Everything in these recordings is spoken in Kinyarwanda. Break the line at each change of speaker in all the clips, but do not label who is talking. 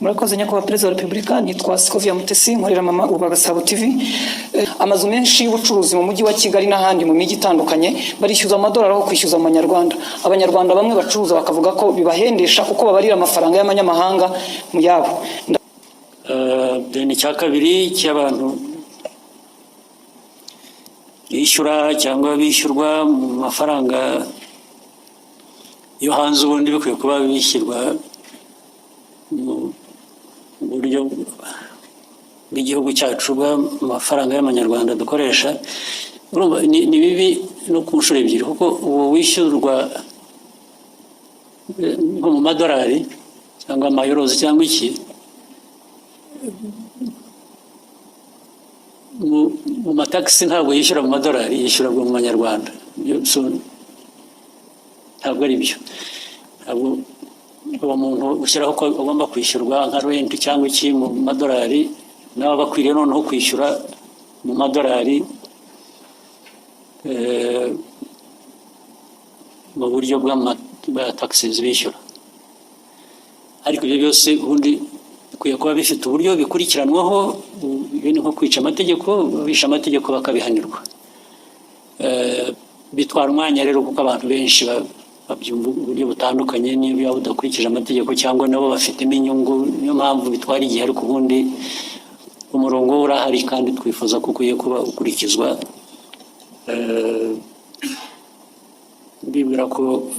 Murakoze, Nyakubahwa Perezida wa Repubulika. Nitwa Scovia Mutesi, nkorera Mama Urwagasabo TV. Amazu menshi y'ubucuruzi mu Mujyi wa Kigali n'ahandi mu mijyi itandukanye barishyuza amadolari aho kwishyuza amanyarwanda. Abanyarwanda bamwe bacuruza bakavuga ko bibahendesha kuko babarira amafaranga y'amanyamahanga mu yabo.
Then icya kabiri cy'abantu bishyura cyangwa bishyurwa mu mafaranga yo hanze, ubundi bikwiye kuba bishyirwa mu buryo bw'igihugu cyacu bw'amafaranga y'amanyarwanda dukoresha. Urumva ni bibi no ku nshuro ebyiri, kuko uwo wishyurwa nko mu madolari cyangwa amayorozi cyangwa iki, mu matagisi ntabwo yishyura mu madolari, yishyura mu manyarwanda. So, ntabwo ari byo. Ntabwo uwo muntu ushyiraho ko agomba kwishyurwa nka rent cyangwa iki mu madolari, nawe aba akwiriye noneho kwishyura mu madolari mu buryo bwa taxes bishyura. Ariko ibyo byose ubundi bikwiye kuba bifite uburyo bikurikiranwaho. Ibi ni nko kwica amategeko, bishe amategeko bakabihanirwa. Bitwara umwanya rero, kuko abantu benshi babyumva uburyo butandukanye. Niba waba udakurikije amategeko cyangwa nabo bafitemo inyungu, niyo mpamvu bitwara igihe. Ariko ubundi umurongo wo urahari kandi twifuza ko ukwiye kuba ukurikizwa. Ndibwira ko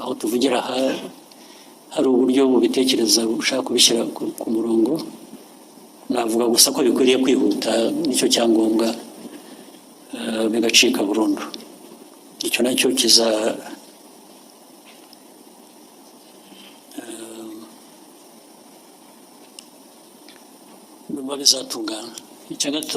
aho tuvugira aha hari uburyo bubitekereza, bushaka kubishyira ku murongo. Navuga gusa ko bikwiriye kwihuta, nicyo cyangombwa, bigacika burundu. Icyo nacyo kiza ndumva bizatungana. Icya gatatu.